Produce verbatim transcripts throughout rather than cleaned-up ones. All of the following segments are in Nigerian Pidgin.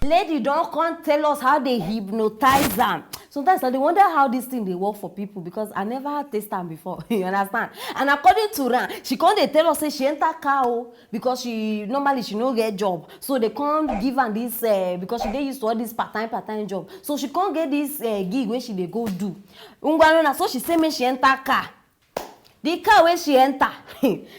Lady don come tell us how they hypnotize am. Sometimes I dey wonder how this thing dey work for people, because I never taste am before. You understand? And according to Ran, she come dey tell us say she enter car o, because she normally she no get job, so they come give am this, uh, because she dey used to all this part time part time job, so she come get this, uh, gig wey she dey go do. Ngwanu, na so she say make she enter car. The car wey she enter,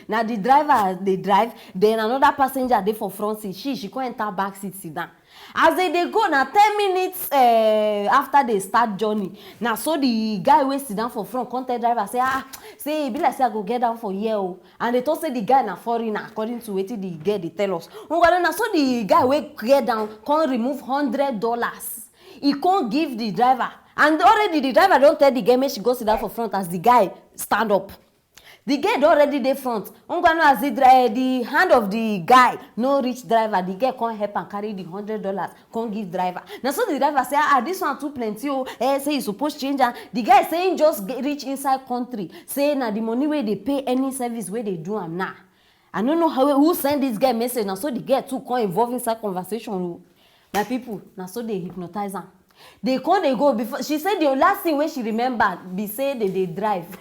na the driver dey drive, then another passenger dey for front seat. She she come enter back seat, sit down. As they dey go, na ten minutes, uh, after they start journey, na so the guy wey sit down for front come tell driver say, ah, say e be like say I go get down for here o. And they talk say the guy na foreigner, according to wetin the girl dey tell us. Ngwanu, na so the guy wey get down come remove hundred dollars. He come give the driver, and already the driver don tell the girl make she go sit down for front as the guy stand up. The girl don already dey front. Ngwanu, as the dri- eh, the hand of the guy no reach driver, the girl come help am carry the hundred dollars come give driver. Na so the driver say, ah, this one too plenty o. Eh, say you suppose change am. The guy say he just get, reach inside country. Say na the money wey dey pay any service wey dey do am now. I no know how, who send this girl message. Na so the girl too come involve inside conversation o. My people, na so they hypnotize am. They come dey go before. She said the last thing wey she remember be say they dey drive.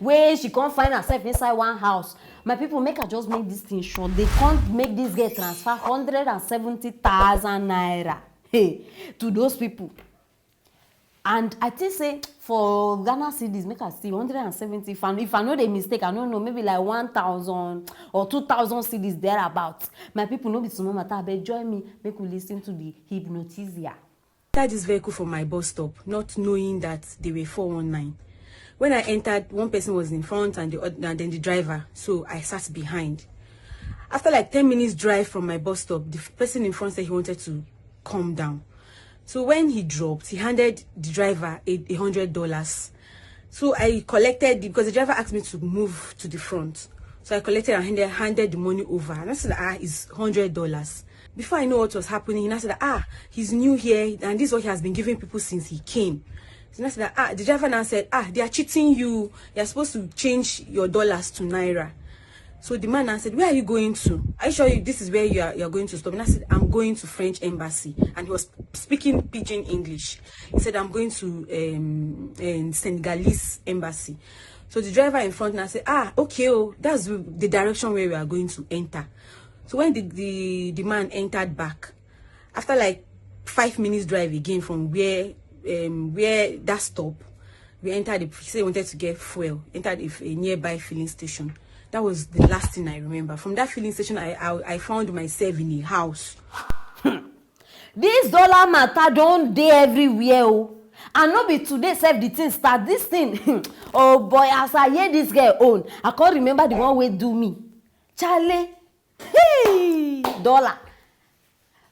Wey she come find herself inside one house. My people, make I just make this thing short. They come make this girl transfer hundred and seventy thousand naira, hey, to those people. And I think say for Ghana cedis, make I see, hundred and seventy. If I, if I no dey mistake, I no know, maybe like one thousand or two thousand cedis thereabout. My people, no be small matter. Abeg, join me, make we listen to the hypnotizia. Entered this vehicle from my bus stop, not knowing that they were four one nine. When I entered, one person was in front and the oth- and then the driver, so I sat behind. After like ten minutes drive from my bus stop, the f- person in front said he wanted to come down. So when he dropped, he handed the driver a a hundred dollars. So I collected it because the driver asked me to move to the front. So I collected and handed, handed the money over. And I said, ah, it's hundred dollars. Before I know what was happening, he now said, ah, he's new here and this is what he has been giving people since he came. So I said, ah, the driver now said, ah, they are cheating you. You're supposed to change your dollars to naira. So the man now said, where are you going to? Are you sure you, this is where you are, you are going to stop? And I said, I'm going to French embassy. And he was speaking pidgin English. He said, I'm going to um, um, Senegalese embassy. So the driver in front now said, ah, okay, oh, that's the the direction where we are going to enter. So when the, the, the man entered back, after like five minutes drive again from where um, where that stop, we entered the, he said he wanted to get fuel, entered a, a nearby filling station. That was the last thing I remember. From that filling station, I, I, I found myself in a house. This dollar matter don dey everywhere o. And no be today sef the thing start. This thing, oh boy, as I hear this girl own, I come remember the one wey do me. Chale, hey, dollar.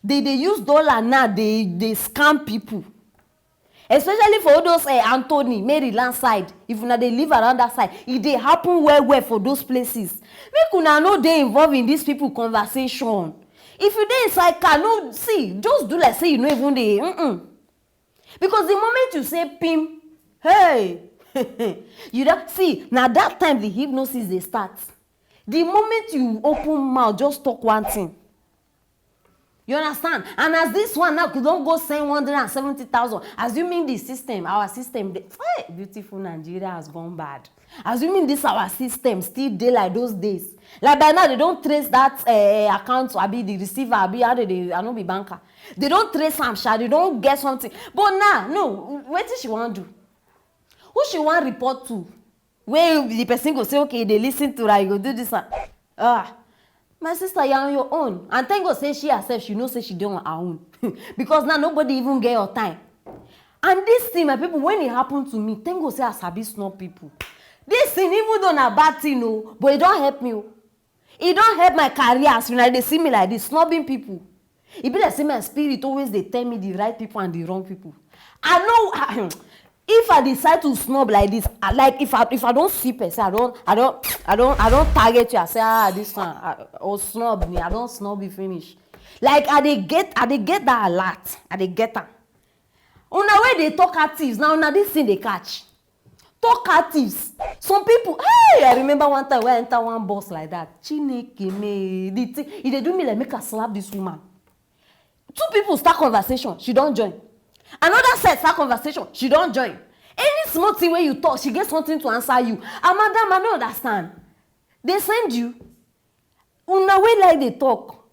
They dey use dollar now, they dey scam people. Especially for all those, eh, Anthony, Maryland side. If una dey live around that side, e dey happen well well for those places. Make una no dey involved in these people conversation. If you dey inside car, no, see, just do like say you no even dey. Mm-mm. Because the moment you say pim, hey, you don see, na that time the hypnosis dey start. The moment you open mouth, just talk one thing. You understand? And as this one now, you don go send one hundred and seventy thousand. Assuming the system, our system, dey, hey, beautiful Nigeria has gone bad. Assuming this our system still dey like those days, like by now they don trace that uh, account, abi the receiver, abi how they dey, I no be banker. They don trace am, sha, they don get something. But now, no, wetin she wan do? Who she wan report to? Wey the person go say, okay, they listen to her, you go do this one. Ah, my sister, you're on your own. And thank God say she herself, she know say she dey on her own. Because now nobody even get your time. And this thing, my people, when it happened to me, thank God say I sabi snob people. This thing, even though na bad thing, oh, but it don help me. Oh. E don help my career as una dey see me like this, snubbing people. E be like say my spirit always dey tell me the right people and the wrong people. I know if I decide to snub like this, I, like if I if I don see person, I don I don I don I don target you. I say, ah, this one, I, or snub me. I don snub you finish. Like I dey get I dey get that alert. I dey get am. Una wey dey talk actives now, una this thing dey catch. Talkatives. Some people, hey, I remember one time when I enter one bus like that. Chineke me, the thing, e dey do me like make I slap this woman. Two people start conversation, she don join. Another set start conversation, she don join. Any small thing wey you talk, she get something to answer you. And madam, I no understand. Dey send you? Una wey like dey talk.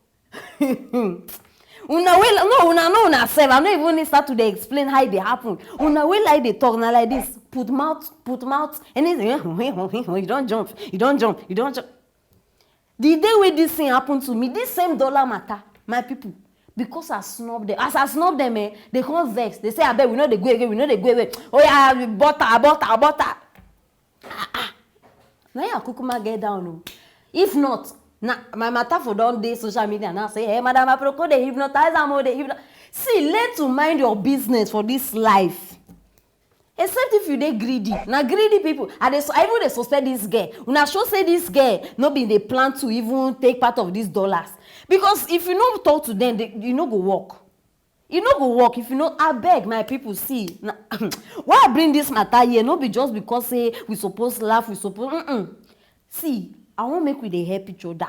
Una wey li- no, una no, una sef, I no even need start to dey explain how e dey happen. Una wey like dey talk na like this: put mouth, put mouth, anything. You don jump, you don jump, you don jump. The day wey this thing happen to me, this same dollar matter, my people, because I snub them, as I snub them, eh, they come vex, they say, "Abeg, we no dey go again, we no dey go again. Oh yeah, butter, butter, butter." Ah, ah. Na ya kukuma get down o. If not, na my matter for don dey social media now say, "Hey, madam Aproko dey hypnotize am o, dey hypno-" See, learn to mind your business for this life. Except if you dey greedy. Na greedy people. I dey su- I even dey suspect this girl. Una sure say this girl no be dey plan to even take part of these dollars? Because if you no talk to them, they, you no go work. E no go work if you no. Abeg, my people, see, na why I bring this matter here, no be just because say we suppose laugh, we suppose, mm-mm. See, I wan make we dey help each other.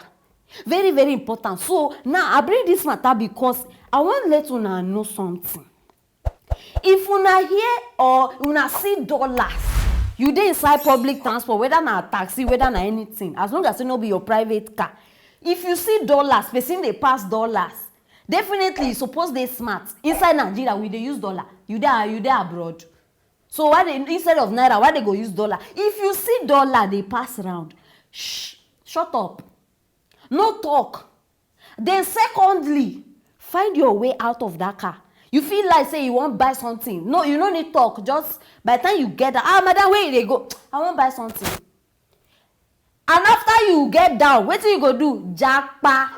Very, very important. So now I bring this matter because I wan let una know something. If una hear or una see dollars, you dey inside public transport, whether na taxi, whether na anything, as long as e no be your private car, if you see dollars, person dey pass dollars, definitely you suppose dey smart. Inside Nigeria, we dey use dollar. You dey, you dey abroad. So why they, instead of naira, why they go use dollar? If you see dollar dey pass round, shh, shut up. No talk. Then secondly, find your way out of that car. You feel like say you wan buy something. No, you no need talk. Just by the time you get down, "Ah, madam, where you dey go?" "I wan buy something." And after you get down, wetin you go do? Japa.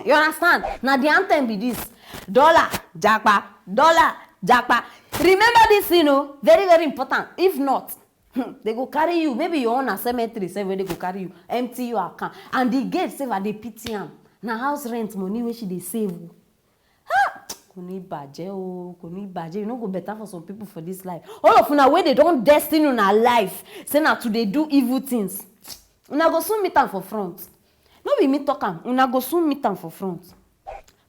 You understand? Na the anthem be this. Dollar, japa, dollar, japa. Remember this thing o, very, very important. If not, they go carry you. Maybe your own na cemetery sef wey they go carry you, empty your account. And the girl sef, I dey pity am. Na house rent money wey she dey save o. Ha! Kò ní bàjẹ́ o, kò ní bàjẹ́. E no go better for some people for this life. All of una wey dey don destiny una life say na to dey do evil things, una go soon meet am for front. No be me talk am, una go soon meet am for front.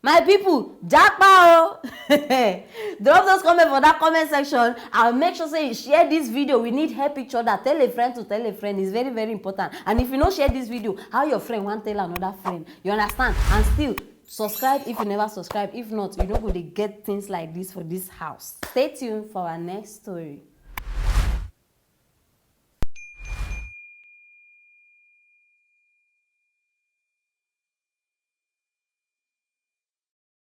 My people, japa o! Drop those comments for that comment section. I'll make sure say you share this video. We need help each other. Tell a friend to tell a friend. It's very, very important. And if you no share this video, how your friend wan tell another friend? You understand? And still, subscribe if you never subscribe. If not, you no go dey get things like this for this house. Stay tuned for our next story.